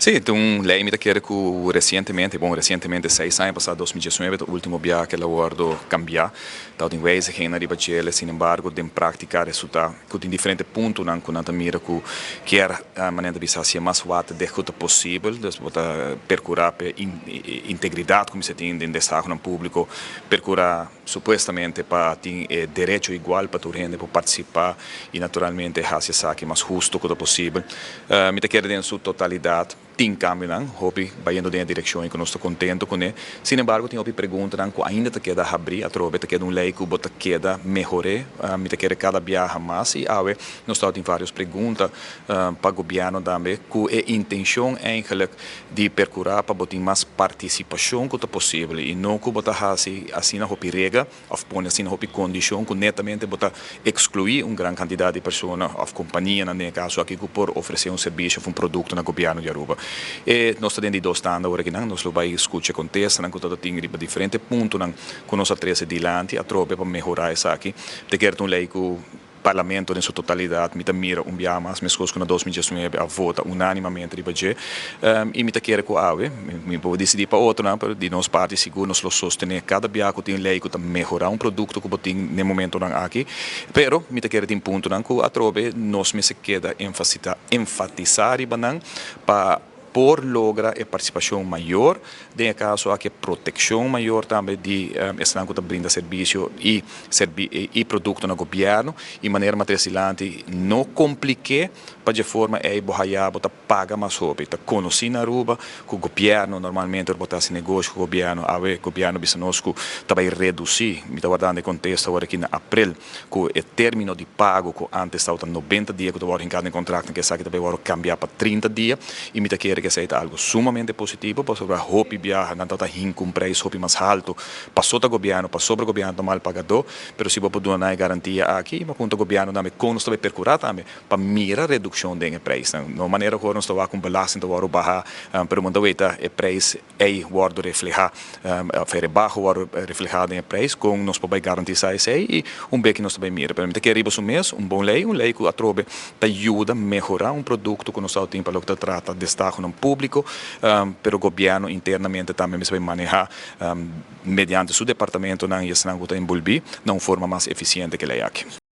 Si, un ley mi ta kere cu recientemente, bon, recientemente, 6 aña pasa, 2019, e ultimo biaha cu el a wordo cambia. Tabatin wijziging riba dje. Sin embargo, den practica a resulta cu tin diferente puntonan cu nan ta mira cu kier manera di bisa mas waterdicht posibel, dus bo ta percura pa integridad, como se tin den destaho publico, percura supuestamente pa tin derecho igual pa tur hende pa participa y naturalmente haci esaki mas husto cu posibel. Mi ta kere den su totalidad tin cambionan, hopi bayendo den direccion cu nos ta contento cu ne. Sin embargo, tin hopi preguntanan cu ainda ta keda habri. Atrobe ta keda un ley cu bo ta keda mehora, mi ta kere, cada biaha mas, y awe nos tin varios pregunta pa gobierno tambe, cu e intencion eigenlijk di percura pa bo tin mas participacion cu posibel y no cu bo ta haci asina hopi regla of pone asina hopi condicion cu netamente bo ta exclui un gran cantidad di persona of compania, den caso aki, cu por ofrece un servicio of un producto na gobierno di Aruba. Y nos tin di dos tanda awor aki nan, nos lo bay scucha contesta cu tur tin riba diferente puntonan cu nos a trece dilanti atrobe pa mehora esaki. Ta kere un ley cu Parlamento den su totalidad, mi ta mira un biaha mas, mescos cu na 2019, a vota unanimamente riba dje. Y mi ta kere cu awe, mi por dicidi pa otro, no, pero di nos parti sigur nos lo sostene cada biaha cu tin ley cu ta mehora un producto cu tin na momentonan aki. Pero mi ta kere tin puntonan cu atrobe nos mester keda enfatisa riba nan pa por logra e participacion mayor, den caso aki proteccion mayor tambe di esnan cu ta brinda servicio y producto na gobierno, y manera mi a trece dilanti, no complica pa di forma ey bo haya bo ta paga mas hopi. Ta conoci na Aruba cu gobierno normalmente bo ta negoshi cu gobierno, awe gobierno bisa nos cu ta bay reduci, mi ta wardando contesta awor aki na april, cu e termino di pago cu antes tabata 90 dia cu ta den contrato, cu esaki tambe a cambia pa 30 dia, y mi ta kere cu esey ta algo sumamente positivo, pasobra hopi biaha nan ta hinca un prijs hopi mas halto, paso ta gobierno, pasobra gobierno mal pagador. Pero si bo por duna garantia aki, ma punto gobierno tambe con nos tambe percura tambe pa mira reduccion den prijs. No manera cu nos ta cu belasting ta wordo baha, pero mundo weta e prijs ey wordo refleha, of rebaho wordo refleha den prijs, cu nos por garantisa esey y un bek nos tambe mira. Pero mi ta kere riba su mes, un bon ley, un ley cu atrobe ta yuda mehora un producto cu nos tin pa loke ta trata destaho publico, pero gobierno internamente tambe mester maneha mediante su departamentonan y esnan cu ta envolvi na un forma mas eficiente cu e ley aki.